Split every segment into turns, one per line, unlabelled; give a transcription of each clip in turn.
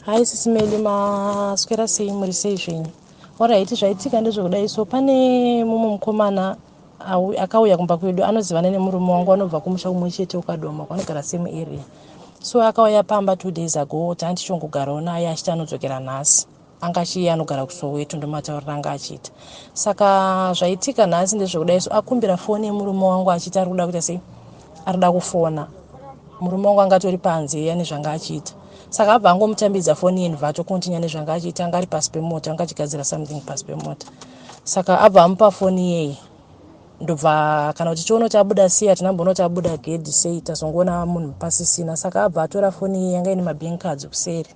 Hi Sisi Melly, maswera sei, muri sei zvenyu? Alright, zvaitika ndezvekudai. So pane mumwe mukomana akauya kumba kwedu, anozivana nemurume wangu, anobva kumusha kumwe chete uKadoma kwanogara, same area. So akauya pamba 2 days ago, tandichongogarawo naye, achiti anodzokera nhasi. Anga achiiye anogara kuSoweto, ndomatauriro anga achiita. Saka zvaitika nhasi ndezvekudai. So akumbira foni yemurume wangu, achiti ari kuda kuita sei, ari kuda kufona. Murume wangu anga atori panze ane zvanga achiita, saka abva angomutambidza foni iye, ndobva atocontinue nezvanga achiita. Anga ari pasi pemota, anga achigadzira something pasi pemota. Saka abva amupa foni iyeye, ndobva kana kuti chiona kuti abuda sei, hatina mboona kuti abuda gedhi sei, tazongoona munhu pasisina. Saka abva atora foni iye yanga ine mabank cards kuseri,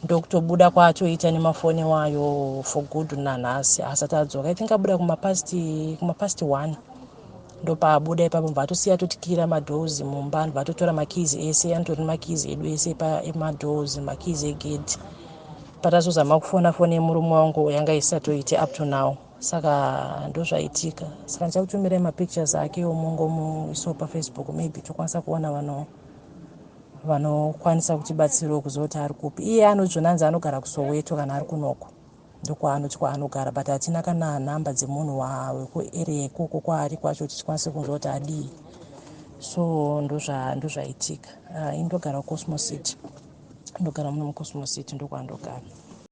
ndokutobuda kwaatoita nemafoni wayo for good. Nanhasi asati adzoka. I think abuda kumapast 1, ndopaabuda ipapo. Mbva atosiya atotikira madoors mumba, ndobva atotora makeys ese. Anotori makeys edu ese emadoors, makeys egedhi. Patazozama kufona, foni yemurume wangu yanga isatoite up to now. Saka ndozvaitika. Saka ndichakutumirai mapictures ake omungomuisawo paFacebook, maybe tokwanisa kuona vanhu vanokwanisa kutibatsirawo kuziva kuti ari kupi. Iye anodzvonanzi anogara kuSoweto, kana ari kunoko ndokwaanoti kwaanogara, but hatina kana nhamba dzemunhu wekuarea ikoko kwaari kwacho kuti tikwanise kunzwa kuti adii. So ndozvaitika. Indogara kuCosmo City, ndogara muno muCosmo City, ndokwaandogara.